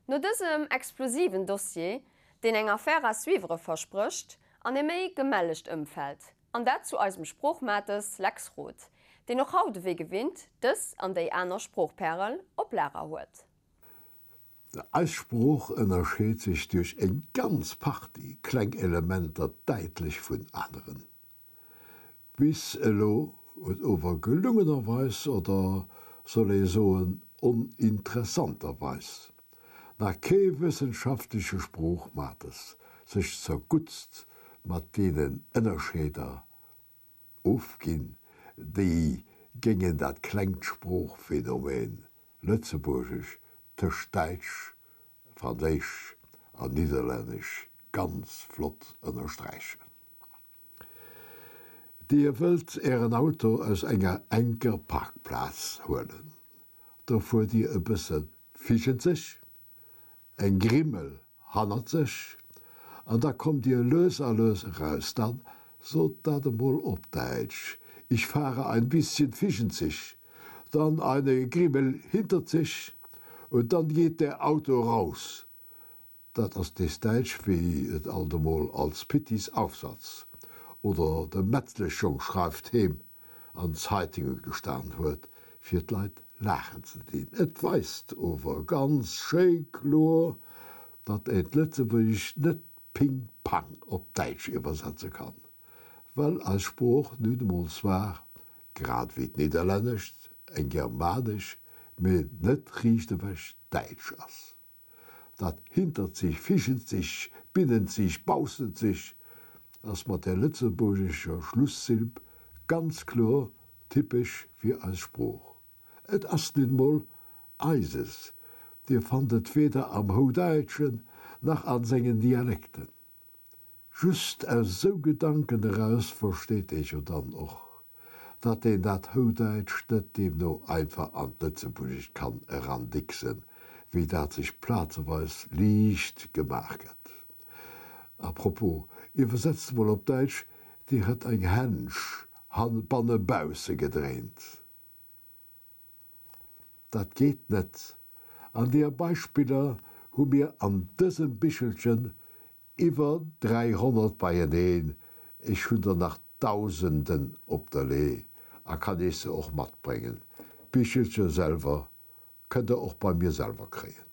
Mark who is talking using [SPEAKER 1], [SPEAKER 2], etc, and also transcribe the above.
[SPEAKER 1] No dësem explosiven Dossier, deen eng Affaire à suivre versprécht, an e méi gemellegt Ëmfeld, an dat zu eisem Sproochmates Lex Roth, deen och haut ewéi gewinnt dës an déi aner Sproochpärel op Lager huet.
[SPEAKER 2] Eis Sprooch ënnerscheet sech duerch eng ganz Partie kleng Elementer däitlech vun aneren. Bis elo huet ower gelungenerweis, oder soll ee soen oninteressanterweis, nach kee wëssenschaftleche Sproochmates sech zerguttst mat deenen Ënnerscheeder ofginn, déi géingen dat klengt Sproochphänomen Lëtzebuergesch tëscht Däitsch, Franséisch an Nidderlännesch ganz flott ënnersträichen. Dir wëllt Ären Auto aus enger enker Parkplaz huelen? Da fuert Dir e bësse fischenzeg, eng Grimmel hannert sech an da kommt Dir lues a lues eraus. Dann sot dat emol op Däitsch, Ich fahre ein bisschen fischenzig, dann eine Grimmel hintert sich und dann geht der Auto raus. Dat ass nees Däitsch, wéi et alt emol als Pittis Aufsatz oder de Metzleschjong schreift heem an Zeitunge gestan huet, fir d'Leit laachen ze dinn. Et weist ower ganz schéi kloer, datt een d'Lëtzebuergescht net ping pang op Däitsch iwwersetze kann, well eis Sprooch nun emol zwar, grad wéi d'Nidderlännescht, eng germanesch, mee net riichtewech däitsch ass. Dat hintert sich, fischent sich, binnent sich, baussent sich ass mat der lëtzebuergescher Schlussilb ganz kloer typesch fir eis Sprooch. Et ass nun mol eises, Dir fannt et weder am Houdäitschen nach an sengen Dialekten. Just aus esou Gedanken eraus versteet ee jo dann och, datt een dat Houdäitscht net deemno einfach an d'Lëtzebuergescht kann erandicksen, wéi dat sech plazeweis liicht gemaach gëtt. A propos, iwwersetzt emol op Däitsch, Dir hätt eng Hänsch bannebausse gedréint. Dat geet net, an deer Beispiller hu mir an dësem Bichelchen Iwwer 300 beieneen, ech hunn der nach Dausenden op der Lee a kann iech se och matbréngen. D'Bichelcher selwer kënnt der och bei mir selwer kréien.